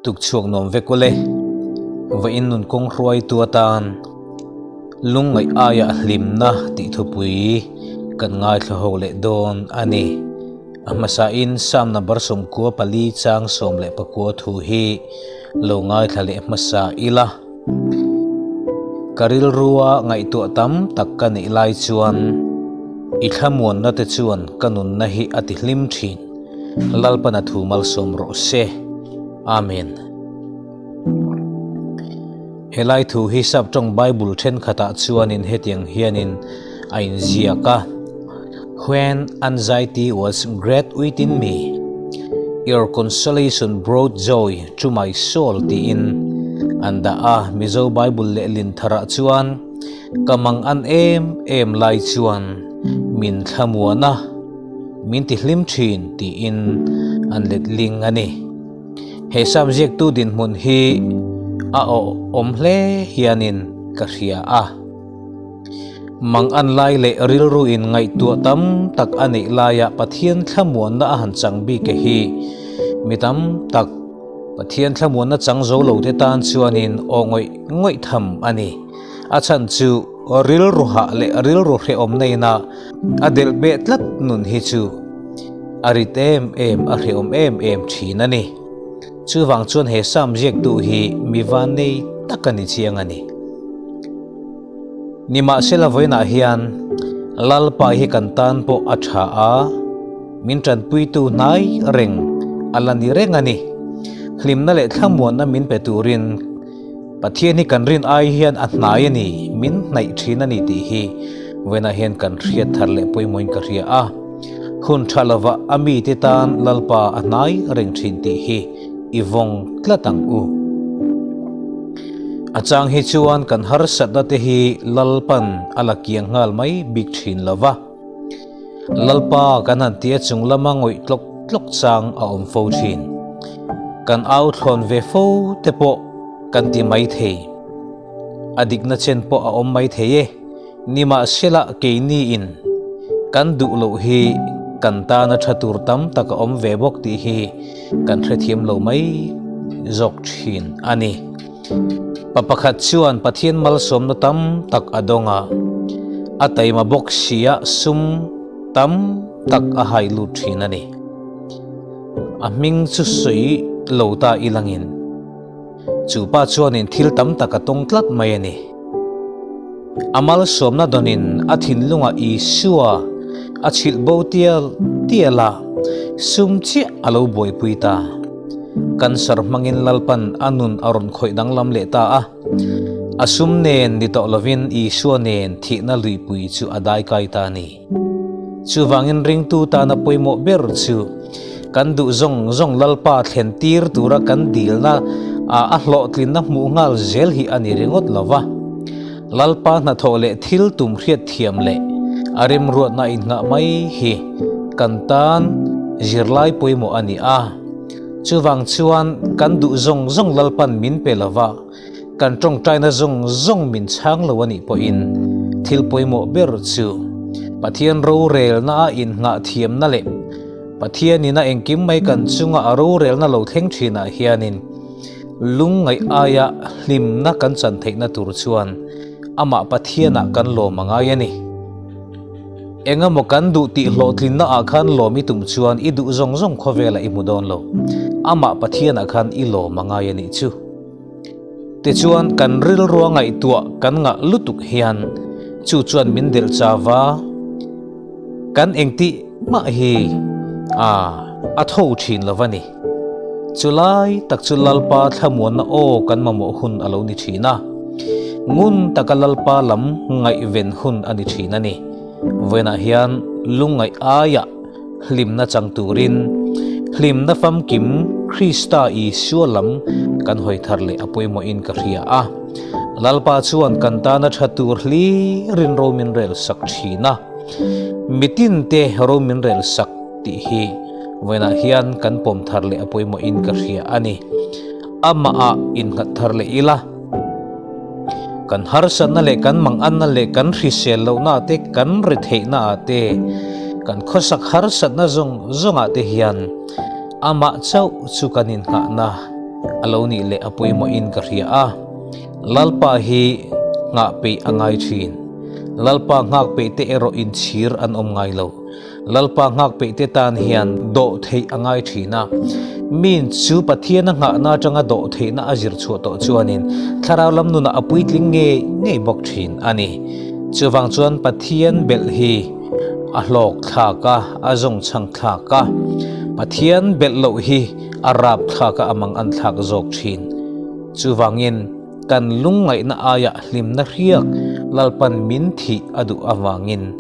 Tukchhuak nuam vek ule. Vawiin nun kawng hruaitu atan lungngaih aia hlimna tih thupui kan ngaithla ho leh dawn a ni. A hmasain Psalm number 14 chang 14 thu hi lo ngaithla leh hmasa ila. Ka rilrua ngaihtuah tam tak ka neih lai chuan i thlamuanna te chuan ka nunna hi a ti hlim thin. Lalpan a thu malsawm rawh se. Amen. Helai thu hi Saptawng Bible thenkhatah chuanin hetiang hianin a inziak a, When anxiety was great within me, your consolation brought joy to my soul tiin an dah a. Mizo Bible lehlin tharah chuan ka mang an em em lai chuan min thlamuan a, min ti hlim thin tiin an letling a ni. He Sam ziaktu dinhmun hi a awhawm hle hianin ka hria a. Mang an lai leh rilru in ngaihtuah tam tak a neih laia Pathian thlamuanna a han chang bik e hi mi tam tak Pathian thlamuanna chang zo lo te tan chuanin aw ngawih ngawih tham a ni. A chhan chu rilru hah leh rilru hrehawm neina a delh beh tlat nun hi chu a rit em em a hrehawm em em thin a ni. Chuvang chuan he Sam ziaktu hi mi vannei tak a ni chiang a ni. Nimahsela vawiinah hian Lalpa hi kan tan pawh a tha a, min tanpuitu hnai reng a la ni reng a ni. Hlimna leh thlamuanna min pe turin Pathian hi kan rin ai hian a hnai a ni, min hnaih thin a ni tih hi vawiinah hian kan hriat thar leh pawimawhin ka hria a. Hun tha lova a mite tan Lalpa a hnai reng thin tih hi i vawng tlat ang u. A chang hi chuan kan harsatna te hi Lalpan a la kiang nghal mai bik thin lo va. Lalpa kan han tia chung lama ngawih tlawk tlawk chang a awm fo thin. Kan au thlawn ve fo te pawh kan ti mai thei. A dikna chen pawh a awm mai thei e. Nimahsela keini in kan duh loh hi kan tana tha tur tam tak a awm ve bawk tih hi kan hrethiam lo mai zawk thin a ni. Pa pakhat chuan Pathian malsawmna tam tak a dawng a, a taima bawk sia sum tam tak a hai lut thin a ni. A hming chu sawi lo ta ilangin chu pa chuanin thil tam tak a tawng tlat mai a ni. A malsawmna dawnin a thinlungah Isua a chhilh bo tial tial a, sum chiah a lo buaipui ta. Cancer hmangin Lalpan a nun a rawn khawih danglam leh ta a. A sum nen ni tawh lovin Isua nen thihna luipui chu a daikai ta a ni. Chuvangin ringtu tana pawimawh ber chu kan duh zawng zawng Lalpa thlen tir tura kan dilna a hlawhtlinna hmuh nghal zel hi a ni ringawt lo va. Lalpa hnathawh leh thil tum hriat thiam leh a remruatna inngah mai hi kan tan zirlai pawimawh a ni a. Chuvang chuan kan duh zawng zawng Lalpan min pe lo va, kan tawngtaina zawng zawng min chhang lo a nih pawhin thil pawimawh ber chu Pathian rorelna a inngah thiamna leh Pathianin a engkim mai kan chunga a rorelna lo thleng thinah hianin Lungngaih aia hlimna kan chan theihna tur chuan amah Pathianah kan lawm a ngai a ni. Engemaw kan duh tih hlawhtlinna ah khan lawm i tum chuan i duh zawng zawng khawvelah i hmu dawn lo. Amah Pathianah khan i lawm a ngai a nih chu. Tichuan kan rilrua ngaihtuah kan ngah lutuk hian chu chuan min delh chava. Kan engtih mah hi a a tho thin lo va ni. Chulai tak chu Lalpa thlamuanna aw kan mamawh hun a lo ni thin a. Ngun taka Lalpa lam ngaihven hun a ni thin a ni. Vawiinah hian lungngaih aiah hlimna chang turin hlimna famkim Krista Isua lam kan hawi thar leh a pawimawhin ka hria a. Lalpa chuan kan tana tha tur hlirin ro min rel sak thin a. Mitin te ro min rel sak tih hi vawiinah hian kan pawm thar leh a pawimawhin ka hria a ni. Amah ah innghat thar leh ila, kan harsatna leh kan manganna leh kan hrisel lohna te, kan retheihna ah te, kan khawsak harsatna zawng zawng ah te hian amah chauh chu kan inngahna. a lo nih leh a pawimawhin ka hria a. Lalpa hi nghah peih a ngai thin. Lalpa nghak peih te erawh inchhir an awm ngai lo. Lalpa nghak peih te tan hian dawh theih a ngai thin a. Min chu Pathian a nghahna atanga dawh theihna a zir chhuah tawh chuanin thlarau lam nunah a puitling ngei ngei bawk thin a ni. Chuvang chuan Pathian belh hi a hlawk thlak a, a zawngchhang thlak a. Pathian belh loh hi a rap thlak a, a mang an thlak zawk thin. Chuvangin kan lungngaihna aiah hlimna hriak Lalpan min thih a duh avangin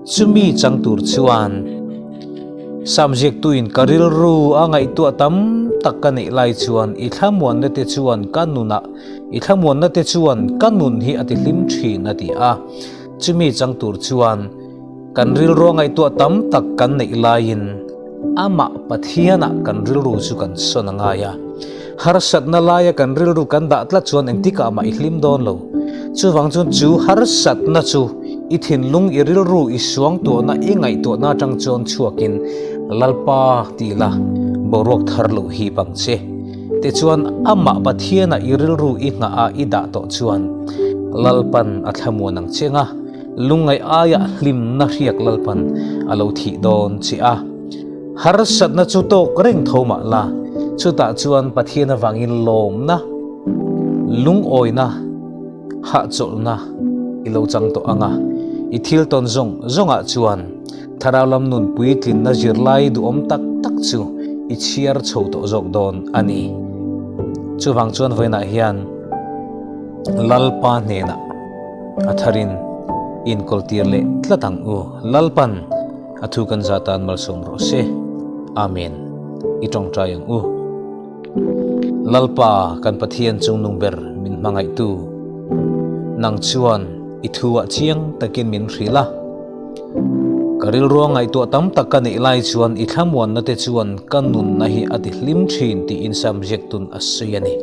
chumi chang tur chuan Samziaktuin ka rilru a ngaihtuah tam tak ka neih lai chuan i thlamuanna te chuan ka nunah i thlamuanna te chuan ka nun hi a ti hlim thin a ti a. Chumi chang tur chuan kan rilru a ngaihtuah tam tak kan neih laiin Amah Pathianah kan rilru chu kan sawn a ngai a. Harsatna laia kan rilru kan dah tlat chuan engtikah mah i hlim dawn lo. Chuvang chuan chu harsatna chu i thinlung, i rilru, i suangtuahna, i ngaihtuahna atang chuan chhuakin Lalpa tih la boruak thar loh hip ang che. Tichuan Amah Pathianah i rilru i nghah a i dah tawh chuan Lalpan a thlamuan ang che nga. Lungngaih aiah hlimna hriak Lalpan a lo thih dawn che a. Harsatna chu tawk reng tho mah la, chutah chuan Pathian avangin lawmna, lungawina, hahchawlhna i lo chang tawh ang a. I thil tawn zawng zawngah chuan Thlarau lam nun puitlinna zirlai duhawm tak tak chu i chhiar chho tawh zawk dawn a ni. Chuvang chuan vawiinah hian Lalpa hnenah a tharin inkawltir leh tlat ang u. Lalpan a thu kan za tan malsawm rawh se. Amen. I tawngtai ang u. Lalpa kan Pathian chungnung ber min hmangaihtu, nang chuan i thu ah chiang takin min hrilh a. Ka rilrua ngaihtuah tam tak ka neih lai chuan i thlamuanna te chuan ka nunna hi a ti hlim thin tiin Samziaktun a sawi a ni.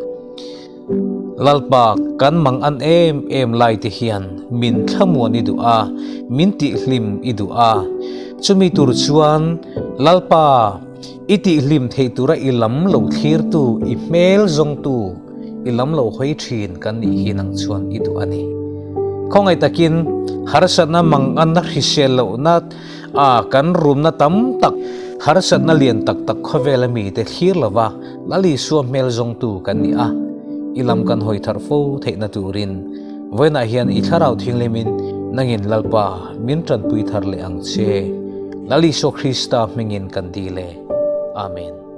Lalpa, kan mang an em em lai te hian min thlamuan i duh a, min tihhlim i duh a. Chumi tur chuan Lalpa, i tihhlim theih tura i lam lo thlirtu, i hmel zawngtu, i lam lo hawi thin kan nih hi nang chuan i duh a ni. Khawngaih takin harsatna manganna hrisel lohna a kan rumna tam tak, harsatna lian tak tak khawvela mite thlir lova Lal Isua hmel zawngtu kan ni a, i lam kan hawi thar fo theihna turin vawiinah hian i thlarau thinghlimin nangin Lalpa min tanpui thar leh ang che. Lal Isua Krista hmingin kan dil e. Amen.